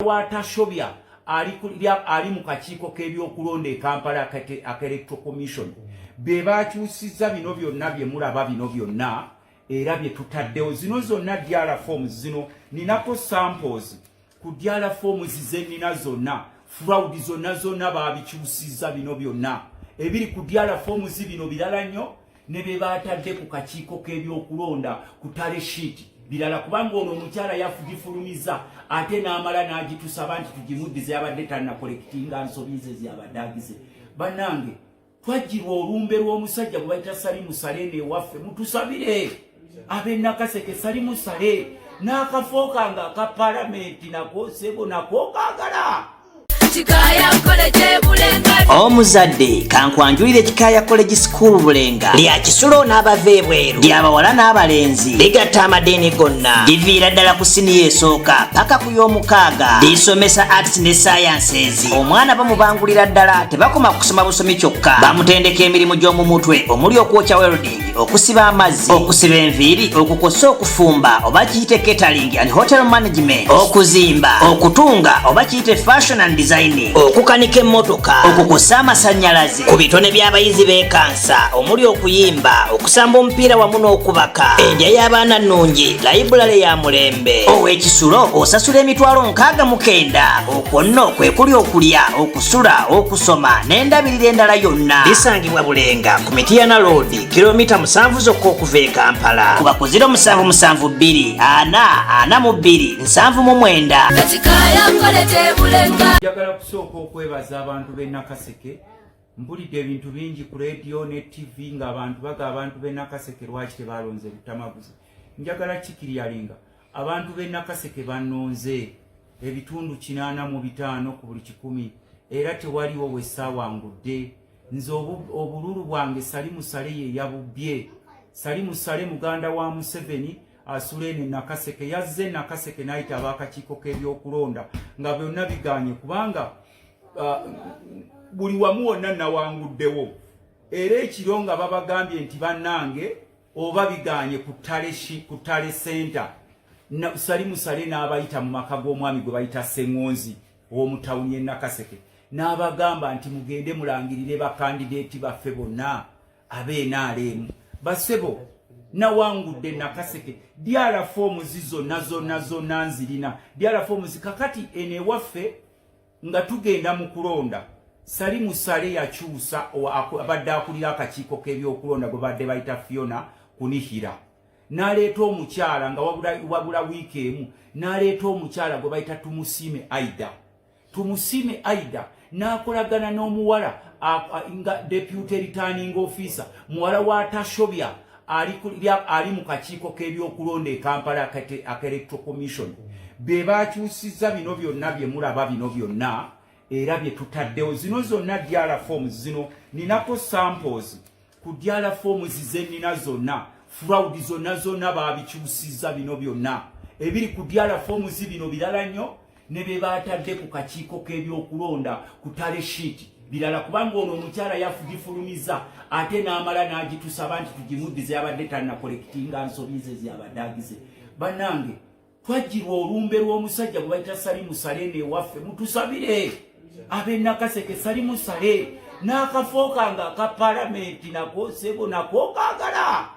Wa Tashobya ali mu kakiiko k'ebyokulonda e Kampala aka Electoral Commission, be bakyusizza bino byonna bye mulaba bino byonna era bye tutaddewo. Zino zonna DR forms. Zino ninako samples ku DR forms ze nnina zonna. Fraud zonna zonna babikyusizza. Bino byonna ebiri ku DR forms bino birala nnyo ne bye batadde ku kakiiko k'ebyokulonda ku tally sheet birala, kubanga ono omukyala yagifulumiza ate n'amala n'agitusaba nti tugimuddize, yabadde tannacorrectinga nsobi ze zyabadde agize. Bannange, twajjirwa olumbe lw'omusajja gwe bayita Salimu Salene ewaffe. Mutusabire ab'e Nakaseke. Salimu Sale n'akafo kange aka palamenti nako sebo nako kaagala. Kikaya College Bulenga. Omuzadde, kankwanjulire Kikaya College School Bulenga. Lya kisulo n'abava ebweru, lyabawala n'abalenzi, ligatta amadiini gonna, liviira ddala ku siniya esooka paka ku y'omukaaga. Lisomesa arts ne sciences. Omwana bamubangulira ddala, tebakoma kusoma busomi kyokka, bamutendeka emirimu gy'omu mutwe omuli okwokya, welding, okusiba amazzi, okusiba enviiri, okukosa, okufumba oba kiyite catering and hotel management, okuzimba, okutunga oba kiyite fashion and designing, okukanika emmotoka, okukosa amasannyalaze. Ku bitone by'abayizi b'ekansa omuli okuyimba, okusamba omupiira wamu n'okubaka. Endya y'abaana nnungi, library ya mulembe. Ow'ekisulo osasula 69,000. Okwo nno kwe kuli okulya, okusula, okusoma n'endabirira endala yonna. Lisangibwa Bulenga ku Mityana Road, kilomita 7 zokka okuva e Kampala. Kuba ku 0772 442 79. Kikaya College Bulenga. Njagala kusooka okwebaza abantu b'e Nakaseke. Mpulidde ebintu bingi ku rediyo ne TV ng'abantu baga abantu b'e Nakaseke lwaki tebalonze Lutamaguzi. Njagala kiclearinga: abantu b'e Nakaseke bannonze ebitundu 85 ku buli 100, era tewaliwo wessaawangudde. Nze obululu bwange Salimu Sale ye yabubbye. Salimu Sale muganda wa Museveni asula eno Nakaseke. Yazze Nakaseke n'ayita ab'akakiiko k'ebyokulonda nga byonna biganye, kubanga buli wamu wonna nawanguddewo. Era ekiro nga babagambye nti bannange, oba biganye ku tally center, Salimu Sale n'abayita mu maka g'omwami gwe bayita Seŋŋonzi ow'omu tawuni y'e Nakaseke, n'abagamba nti mugende mulangirire bakandidate baffe bonna ab'NRM. Basebo, nawangudde Nakaseke. DR forms zonna zonna zonna nzirina, DR forms. Kakati eno ewaffe nga tugenda mu kulonda, Salimu Sale yakyusa abadde akulira akakiiko k'ebyokulonda gwe badde bayita Fiona Kunihira, n'aleeta omukyala nga wabula wiiki emu, n'aleeta omukyala gwe bayita Tumusiime Aida. Tumusiime Aida n'akolagana n'omuwala nga deputy returning officer, muwala wa Tashobya ali mu kakiiko k'ebyokulonda e Kampala aka Electoral Commission. Be bakyusizza bino byonna bye mulaba bino byonna era bye tutaddewo. Zino zonna DR forms. Zino ninako samples ku DR forms ze nnina zonna. Fraud zonna zonna babikyusizza. Bino byonna ebiri ku DR forms bino birala nnyo ne bye batadde ku kakiiko k'ebyokulonda ku tally sheet birala, kubanga ono omukyala yagifulumiza ate n'amala n'agitusaba nti tugimuddize, yabadde tannacorrectinga nsobi ze zyabadde agize. Bannange, twajjirwa olumbe lw'omusajja gwe bayita Salimu Salene ewaffe. Mutusabire ab'e Nakaseke. Salimu Sale n'akafo kange aka palamenti nako sebo nako kaagala.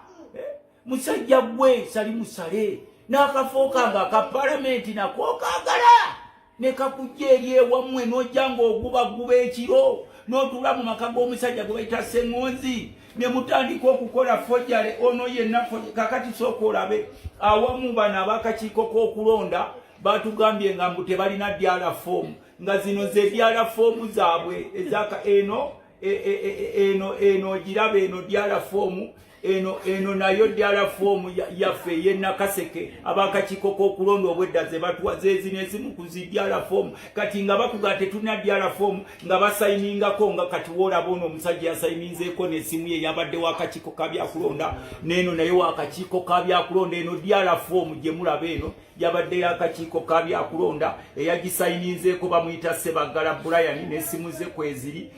Musajja gwe Salimu Sale n'akafo kange aka palamenti nako kaagala, ne kakujja eri ewammwe n'ojja ng'ogubaguba ekiro n'otuula mu maka g'omusajja gwe bayita Seŋŋonzi ne mutandika okukola forgery. Ono yenna kakati sooka olabe awamu bano ab'akakiiko k'okulonda batugambye nga mbu tebalina DR form, nga zino ze DR form zaabwe ezaka eno eno eno ogiraba eno DR form eno, eno nayo DR form yaffe ey'e Nakaseke ab'akakiiko k'okulonda obwedda ze batuwa, zezino ezimu ku zi DR form. Kati nga bakuga tetulina DR form, nga basayiningako, nga kati woolaba ono omusajja yasayininzeeko n'essimu ye, yabadde w'akakiiko ka byakulonda, n'eno naye w'akakiiko ka byakulonda. Eno DR form gye mulaba eno yabadde y'akakiiko ka byakulonda, eyagisayininzeeko bamuyita Sebaggala Brian, n'essimu ze kweziri.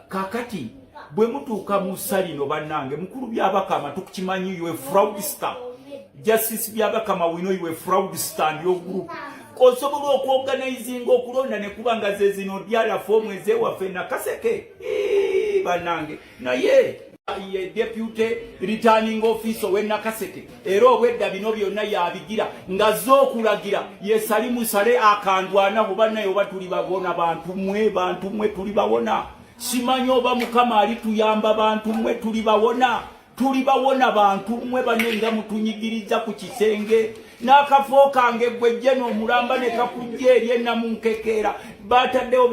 Kakati bwe mutuuka mu salino, bannange, mukulu Byabakama, tukukimanyi, you a fraudster. Justice Byabakama, we know you a fraudster and your group. Osobola okuorganizinga okulonda ne kuba nga ze zino dyala foomu ezewaffe Nakaseke. Bannange, naye ye deputy returning officer ow'e Nakaseke, era obwedda bino byonna yabigira nga z'okulagira ye Salimu Sale akandwanaho. Bannaye, oba tuli babona? Bantu mwe, bantu mwe, tuli bawona? Simanyi oba Mukama alituyamba. Bantu mwe, tuli bawona? Tuli bawona? Bantu mmwe bane nga mutunyigiriza ku kisenge n'akafo kange gwe jje n'omulamba ne kakujja eri enamunkekeera. Bataddewo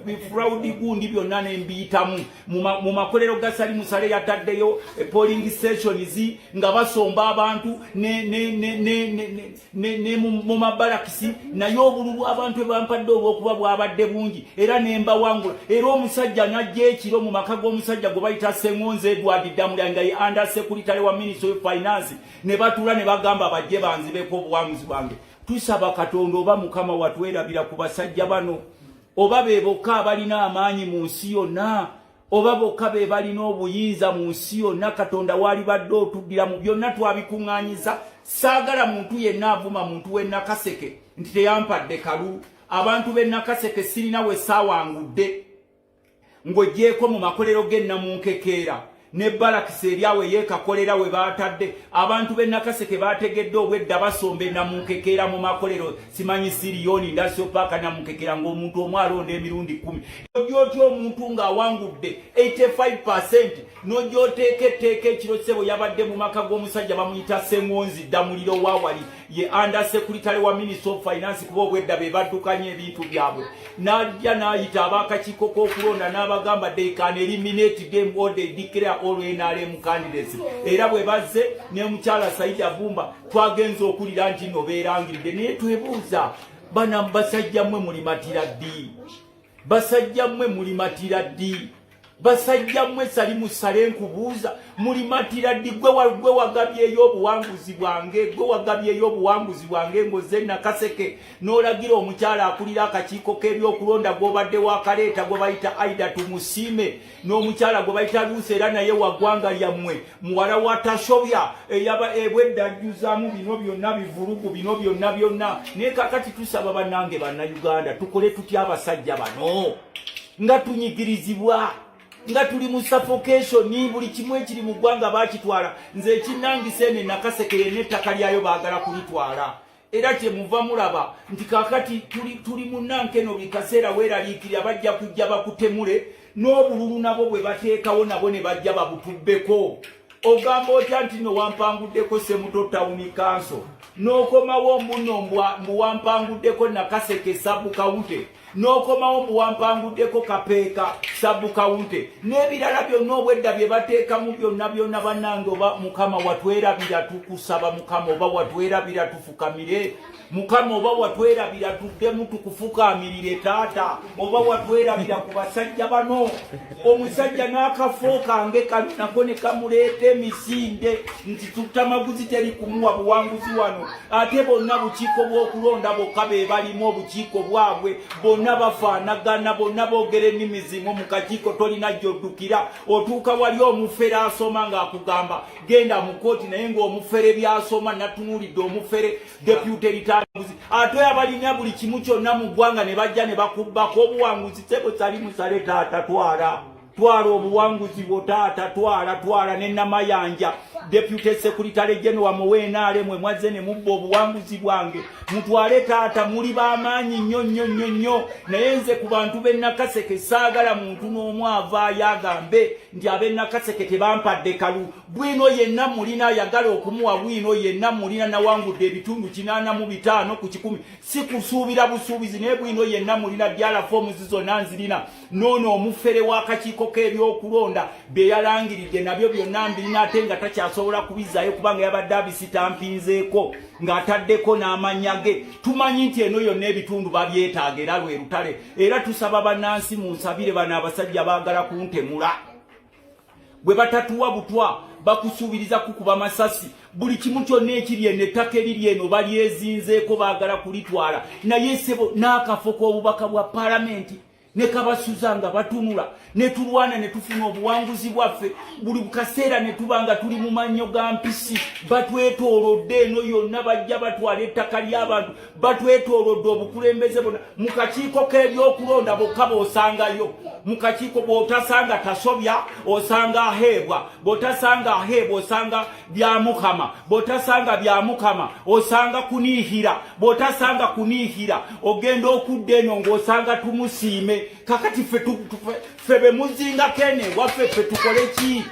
bifraud gundi byonna nembiyitamu mu makolero ga Salimu Sale. Yataddeyo polling stations nga basomba abantu ne mu mabalakisi, naye obululu abantu ebampadde olw'okuba bwabadde bungi era nembawangula. Era omusajja n'ajja ekiro mu maka g'omusajja gwe bayita Seŋonze Edward Ddamulya, nga ye under secretary wa Ministry of Finance, ne batuula ne bagamba bajje banzibeko obuwanguzi bwange. Tusaba Katonda, oba Mukama watwerabira ku basajja bano, oba be bokka abalina amaanyi mu nsi yonna, oba bokka be balina obuyinza mu nsi yonna. Katonda, waalibadde otuddira mu byonna twabikuŋŋaanyiza. Saagala muntu yenna avuma muntu w'e Nakaseke nti teyampadde kalulu. Abantu b'e Nakaseke, sirina we saawangudde ng'oggyeeko mu makolero g'ennamunkekeera ne balakisi eryawe yeekakolera we baatadde. Abantu b'e Nakaseke baategedde obwedda basomba enamunkekeera mu makolero, simanyi Siriyoni Industrial Park, Namunkekeera, ng'omuntu omu alonda emirundi 10. Ojja otya omuntu ng'awangudde 85 n'ojja oteeka etteeka ekiro? Ssebo, yabadde mu maka g'omusajja bamuyita Seŋonzi Ddamuliro waawali ye under secretary wa Ministry of Finance, kuba obwedda be baddukanya ebintu byabwe. N'ajja n'ayita ab'akakiiko k'okulonda n'abagamba they can eliminate them or they declare all NRM candidates. Era bwe bazze ne mukyala Saida Bumba, twagenza okulira nti no beerangiridde. Naye twebuuza, bana basajja mmwe, mulimatira ddi? Basajja mmwe, mulimatira ddi? Basajja mmwe, Salimu Sale, nkubuuza, mulimatira ddi? Gwe wagabyeyo obuwanguzi bwange, gwe wagabyeyo obuwanguzi bwange ng'ozze Nakaseke n'olagira omukyala akulira akakiiko k'ebyokulonda gw'obadde wakaleeta, gwe bayita Aida Tumusiime, n'omukyala gwe bayita Luusi, era naye wa ggwanga lyammwe, muwala wa Tashobya, eyaba ebwedda ajjuzaamu bino byonna bivulugu bino byonna byonna. Naye kakati tusaba, bannange Bannayuganda, tukole tutya abasajja bano nga tunyigirizibwa, nga tuli mu suffocation? Buli kimu ekiri mu ggwanga bakitwala. Nze ekinnangisa, eno Nakaseke yenna ettaka lyayo baagala kulitwala, era kyemuva mulaba nti kakati tuli munnankeno. Buli kaseera weeraliikirira bajja kujja bakutemule n'obululu, nabo bwe bateekawo nabo ne bajja babutubbeko. Ogamba otya nti no wampanguddeko Semuto Town Council, n'okomawo mbuno mbu wampanguddeko Nakaseke sub county, n'okomawo mbu wampanguddeko Kapeeka sub county n'ebirala byonna obwedda bye bateekamu byonna byonna? Bannange, oba Mukama watwerabira, tukusaba Mukama, oba watwerabira, tufukamire. Mukama, oba watwerabira, tuddemu tukufukaamirire. Taata, oba watwerabira ku basajja bano? Omusajja n'akafo kange kano nako ne kamuleeta emisinde nti tutamaguzi teri kumuwa buwanguzi wano. Ate bonna bukiiko bw'okulonda bokka be balimu obukiiko bwabwe, bonna bafaanagana, bonna boogera ennimi zimu. Mu kakiiko tolina gy'oddukira, otuuka wali omufere asoma ng'akugamba genda mu kooti, naye ng'omufere byasoma natunuulidde omufere deputy returning. Ate abalina buli kimu kyonna mu ggwanga ne bajja ne bakubbako obuwanguzi. Sebo Salimu Sale, taata, twala, twala obuwanguzi bwo. Taata, twala, twala. Ne Namayanja, deputy secretary general muweenaale, mwe mwazze ne mubba obuwanguzi bwange, mutwale. Taata, muli b'amaanyi nnyo nnyo nnyo nnyo, naye nze ku bantu b'e Nakaseke saagala muntu n'omu avaayo agambe nti ab'e Nakaseke tebampadde kalu. Bwino yenna mulina, ayagala okumuwa bwino yenna mulina. Nawangudde ebitundu 85%, si kusuubira busuubizi, naye bwino yenna mulina. Dyala forms zonna nzirina. Noono omufere w'akakiiko k'ebyokulonda bye yalangiridde nabyo byonna mbirina, ate nga takyasobola kubizaayo kubanga yabadde abisitampinzeeko ng'ataddeko n'amannya ge. Tumanyi nti eno yonna ebitundu babyetaaga, era lwe lutale. Era tusaba bannansi munsabire, bano abasajja baagala kuntemula. Bwe batatuwa butwa, bakusuubiriza kukuba masasi. Buli kimu kyonna ekiri eno, ettaka eriri eno balyezinzeeko, baagala kulitwala. Naye sebo, n'akafo k'obubaka bwa paalamenti. Ne kabasuza nga batunula, ne tulwana ne tufuna obuwanguzi bwaffe. Buli kaseera ne tuba nga tuli mu mannyo ga mpisi. Batwetoolodde eno yonna, bajja batwala ettaka ly'abantu, batwetoolodde obukulembeze bonna. Mu kakiiko k'ebyokulonda bokka b'osangayo. Mu kakiiko bw'otasanga Tasobya, osanga Aheebwa. Bw'otasanga Aheebwa, osanga Byamukama. Bw'otasanga Byamukama, osanga Kuniihira. Bw'otasanga Kuniihira, ogenda okudda eno ng'osanga Tumusiime. Kakati ffe be muzingako eno ewaffe, ffe tukole ki?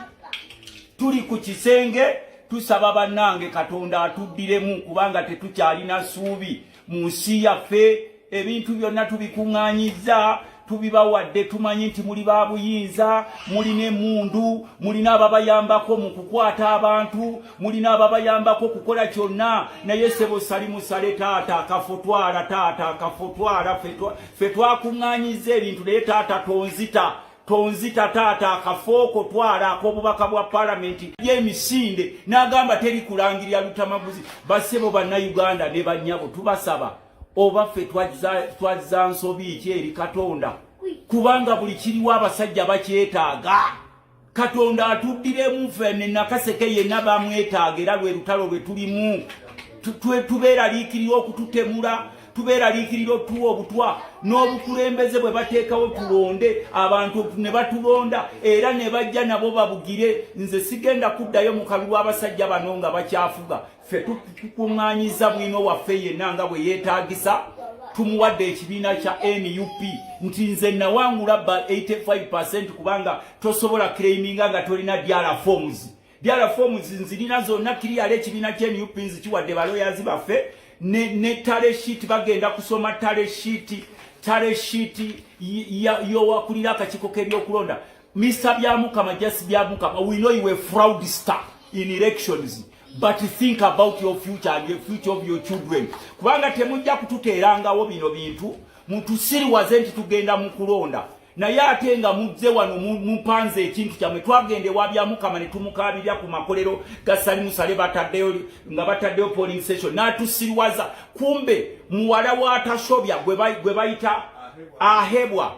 Tuli ku kisenge, tusaba bannange Katonda atuddiremu, kubanga tetukyalina ssuubi mu nsi yaffe. Ebintu byonna tubikuŋŋaanyizza, tubibawadde. Tumanyi nti muli ba buyinza, mulina emundu, mulina ababayambako mu kukwata abantu, mulina ababayambako okukola kyonna. Naye sebo Salim Saleh, taata akafo twala, taata akafo twala. Ffe twakuŋŋaanyizza ebintu, naye taata tonzita, tonzita taata, akafooko twala ak'obubaka bwa palamenti y'emisinde. N'agamba teri kulangirira Lutamaguzi. Bassebo Bannayuganda ne bannyabo, tubasaba, oba ffe twazza nsobi ki eri Katonda? Kubanga buli kiriwo abasajja bakyetaaga. Katonda atuddiremu. Ffe ne Nakaseke yenna bamwetaaga, era lwe lutalo lwe tulimu. Tubeeraliikirira okututemula, tubeeraliikirira otuwa obutwa n'obukulembeze bwe bateekawo. Tulonde abantu ne batulonda, era ne bajja nabo babugire. Nze sigenda kuddayo mu kalulu abasajja bano nga bakyafuga. Ffe tukuŋŋaanyiza bwino waffe yenna nga bwe yeetaagisa, tumuwadde ekibiina kya NUP nti nze nawangula ba 85, kubanga tosobola claiminga nga tolina DR forms. DR forms nzirina zonna kiriyala. Ekibiina kya NUP nzikiwadde baloyazi baffe ne tally sheet. Bagenda kusoma tally sheet, tally sheet yowakulira akakiiko k'ebyokulonda, Mr Byamukama. Just Byamukama, we know you were fraudster in elections, but think about your future and the future of your children, kubanga temujja kututeerangawo bino bintu mutusiriwaze nti tugenda mu kulonda, naye ate nga muzze wano mupanze ekintu kyammwe. Twagenda ewa Byamukama ne tumukaabirira ku makolero ga Salim Saleh, bataddeyo nga bataddeyo polling station, n'atusiriwaza. Kumbe muwala wa Tashobya gwe bayita Ahebwa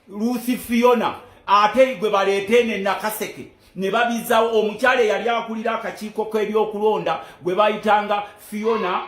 Ruth Fiona, ate gwe baleete ne Nakaseke ne babizaawo omukyala eyali akulira akakiiko k'ebyokulonda gwe bayitanga Fiona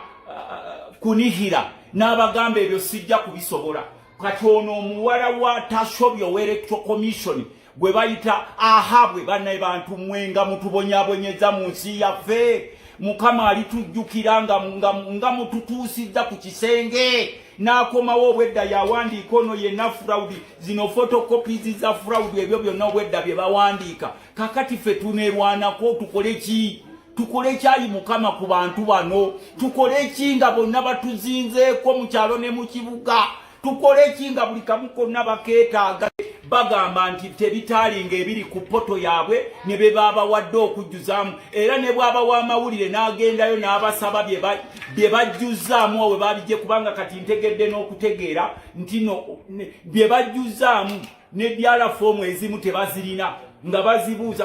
Kunihira, n'abagamba ebyo sijja kubisobola. Kati ono omuwala wa Tashobya owa Electoral Commission gwe bayita Ahabwe. Bannaye bantu mwenga mutubonyabonyeza mu nsi yaffe. Mukama alitujjukira nga mututuusizza ku kisenge. N'akomawo obwedda yawandiika ono yenna fraud, zino photocopies za fraud, ebyo byonna obwedda bye bawandiika. Kakati ffe tuneerwanako tukole ki? Tukole kyayi Mukama ku bantu bano? Tukole ki nga bonna batuzinzeeko mu kyalo ne mu kibuga? Tukole ki nga buli kamu konna bakeetaaga? Bagamba nti tebitaalinga ebiri ku portal yaabwe ne be babawadde okujjuzaamu, era ne bw'aba w'amawulire n'agendayo n'abasaba bye bajjuzaamu awe babijje, kubanga kati ntegedde n'okutegeera nti no bye bajjuzaamu ne DR form ezimu tebazirina nga bazibuuza.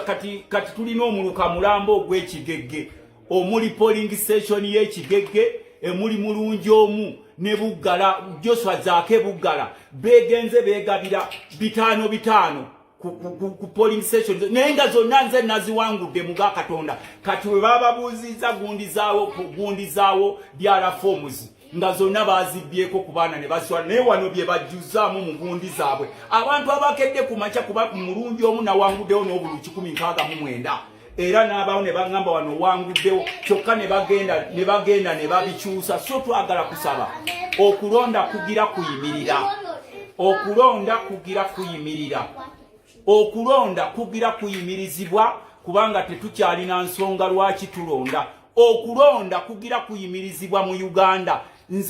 Kati tulina omuluka mulamba ogw'Ekigegge omuli polling station y'Ekigegge, emuli Mulungi omu ne Buggala, Joswa Zaake Buggala. Begenze begabira bitaano bitaano ku polling station, naye nga zonna nze naziwangudde mu ga Katonda. Kati we bababuuzizza gundi zaawo, gundi zaawo, DR forms nga zonna bazibyeko ku baana ne bazitwala, naye wano bye bajjuzaamu mu gundi zaabwe abantu abakedde ku makya, kuba Mulungi omu nawanguddewo n'obulu 169, era n'abawo ne baŋŋamba wano wanguddewo, kyokka ne bagenda ne babikyusa. So twagala kusaba okulonda kugira kuyimirira, okulonda kugira kuyimirira, okulonda kugira kuyimirizibwa, kubanga tetukyalina nsonga lwaki tulonda. Okulonda kugira kuyimirizibwa mu Uganda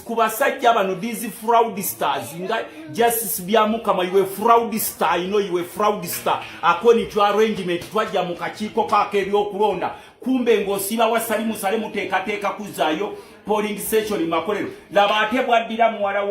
ku basajja bano, these fraudsters nga Justice Byamukama. You a fraudster, I know you a fraudster. According to arrangement, twajja mu kakiiko kaako ebyokulonda, kumbe ng'osiba wa Salim Saleh, muteekateeka kuzaayo polling station makolero. Laba ate bwaddira muwala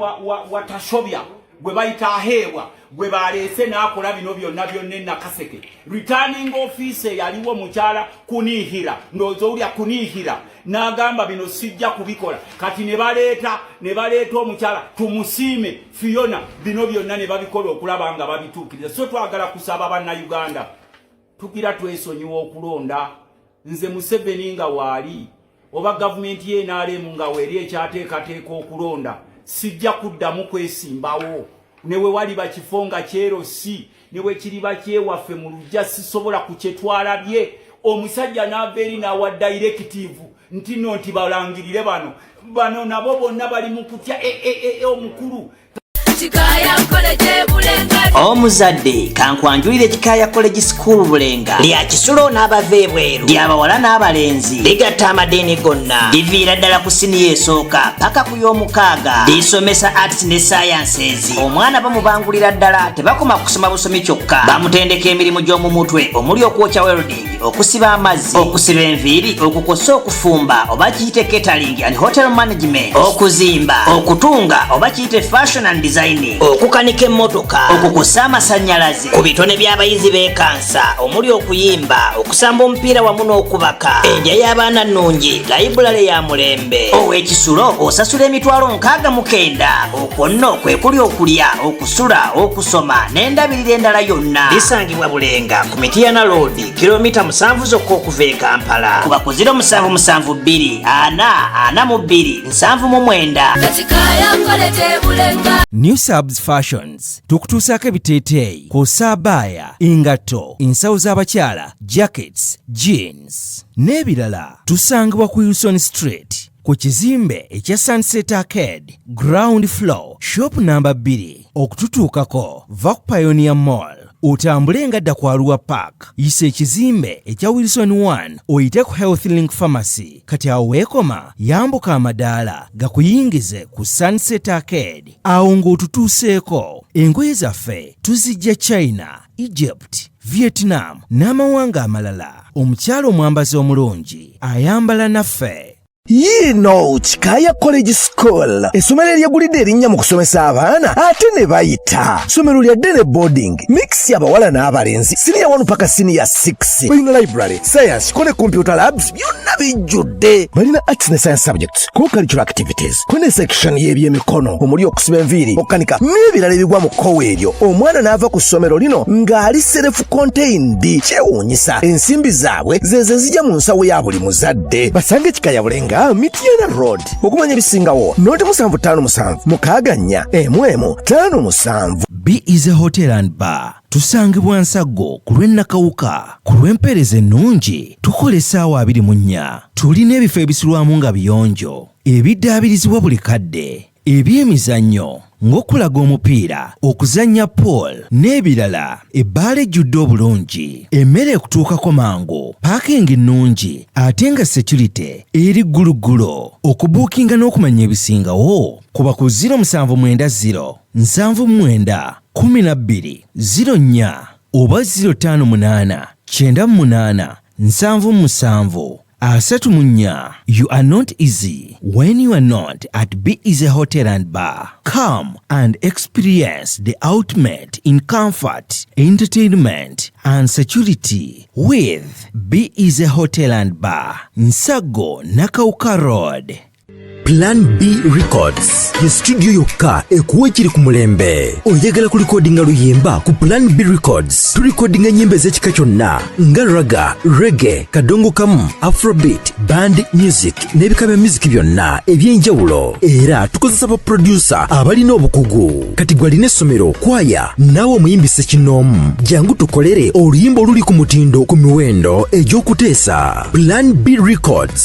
wa Tashobya. Gwe bayita Aheebwa, gwe baleese n'akola bino byonna byonna enakaseke. Returning officer yaliwo mukyala Kunihira, ndowooza owulya Kunihira, n'agamba bino sijja kubikola. Kati ne baleeta omukyala Tumusiime Fiona, bino byonna ne babikola okulaba nga babituukiriza. So twagala kusaba Bannayuganda, tugira twesonyiwa okulonda. Nze Museveni nga waali oba gavumenti ye NRM nga weeri ekyateekateeka okulonda, sijja kuddamu kwesimbawo. Ne we waliba kifo nga kyero si ne bwe kiriba kyewaffe mu lujja, sisobola kukyetwalabye. Omusajja n'ava eri n'awa directive nti no nti balangirire bano bano, nabo bonna bali mu kutya. E, e, e, omukulu. Kikaya College Bulenga. Omuzadde, kankwanjulire Kikaya College School Bulenga. Lya kisulo n'abava ebweru, lyabawala n'abalenzi, ligatta amadiini gonna, liviira ddala ku siniya esooka paka ku y'omukaaga. Lisomesa arts ne sciences. Omwana bamubangulira ddala, tebakoma kusoma busomi kyokka, bamutendeka emirimu gy'omu mutwe omuli okwokya, welding, okusiba amazzi, okusiba enviiri, okukosa, okufumba oba kiyite catering and hotel management, okuzimba, okutunga oba kiyite fashion and designing, okukanika emmotoka, okukusa amasannyalaze. Ku bitone by'abayizi b'ekansa omuli okuyimba, okusamba omupiira wamu n'okubaka. Endya y'abaana nnungi, layibulale ya mulembe. Ow'ekisulo osasula 69,000. Okwo nno kwe kuli okulya, okusula, okusoma n'endabirira endala yonna. Lisangibwa Bulenga ku Mitiyana Road, kilomita 7 zokka okuva e Kampala. Kuba ku 0772 442 79. Kikaya College Bulenga. New Subs Fashions tukutuusaako ebiteeteeyi kw'ossa abaaya, engatto, ensawo z'abakyala, jackets, jeans n'ebirala. Tusangibwa ku Wilson Street ku kizimbe ekya Sunset Arcade, ground floor, shop namba 2. Okututuukako, va ku Pioneer Mall otambule nga dda ku Arua Park, yisa ekizimbe ekya Wilson 1, oyite ku Health Link Pharmacy. Kati awo weekoma, yambuka amadaala gakuyingize ku Sunset Arcade. Awo ng'otutuuseeko. Engoye zaffe tuzijja China, Egypt, Vietnam n'amawanga amalala. Omukyala omwambazi omulungi ayambala naffe. Yiino Kikaya College School, essomero eryegulidde erinnya mu kusomesa abaana ate ne bayita. Ssomero lya day ne boarding mix, abawala n'abalenzi, siniya 1 paka siniya 6. Balina library, science ko ne computer labs, byonna bijjudde. Balina arts ne science subjects, co-curricular activities, ko ne section y'ebyemikono omuli okusiba enviiri, okukanika n'ebirala ebigwa mu kkowa eryo. Omwana n'ava ku ssomero lino ng'ali self contained. Kyewuunyisa, ensimbi zaabwe zezo ezijja mu nsawo ya buli muzadde. Basange Kikaya Bulenga, Mityana Road. Okumanya ebisingawo, noti 757 64 11 57. B is a Hotel and Bar. Tusangibwa Nsaggo ku lw'e Nakawuka. Ku lw'empeereza ennungi, tukola essaawa 24. Tulina ebifo ebisulwamu nga biyonjo, ebiddaabirizibwa buli kadde, ebyemizannyo ng'okulaga omupiira, okuzannya pool n'ebirala. Ebbaala ejjudde obulungi, emmere ekutuukako mangu, parking nnungi ate nga security eri gguluggulo. Okubuukinga n'okumanya ebisingawo, kuba ku 0790 79 12 04 oba 058 98 77 34. You are not easy when you are not at Be Easy Hotel and Bar. Come and experience the ultimate in comfort, entertainment, and security with Be Easy Hotel and Bar, Nsago, Nakawuka Road. Plan B Records ye studio yokka ekuwa ekiri ku mulembe. Oyagala kulikodinga luyimba? Ku Plan B Records tulikodinga ennyimba ez'ekika kyonna nga ragga, reggae, kadongo kamu, afrobeat, band music n'ebika bya music byonna eby'enjawulo. Era tukozesa ba producer abalina obukugu. Kati gwe alina essomero, kwaya, naawe omuyimbi ssekinnoomu, jangu tukolere oluyimba oluli ku mutindo ku miwendo egy'okuteesa. Plan B Records.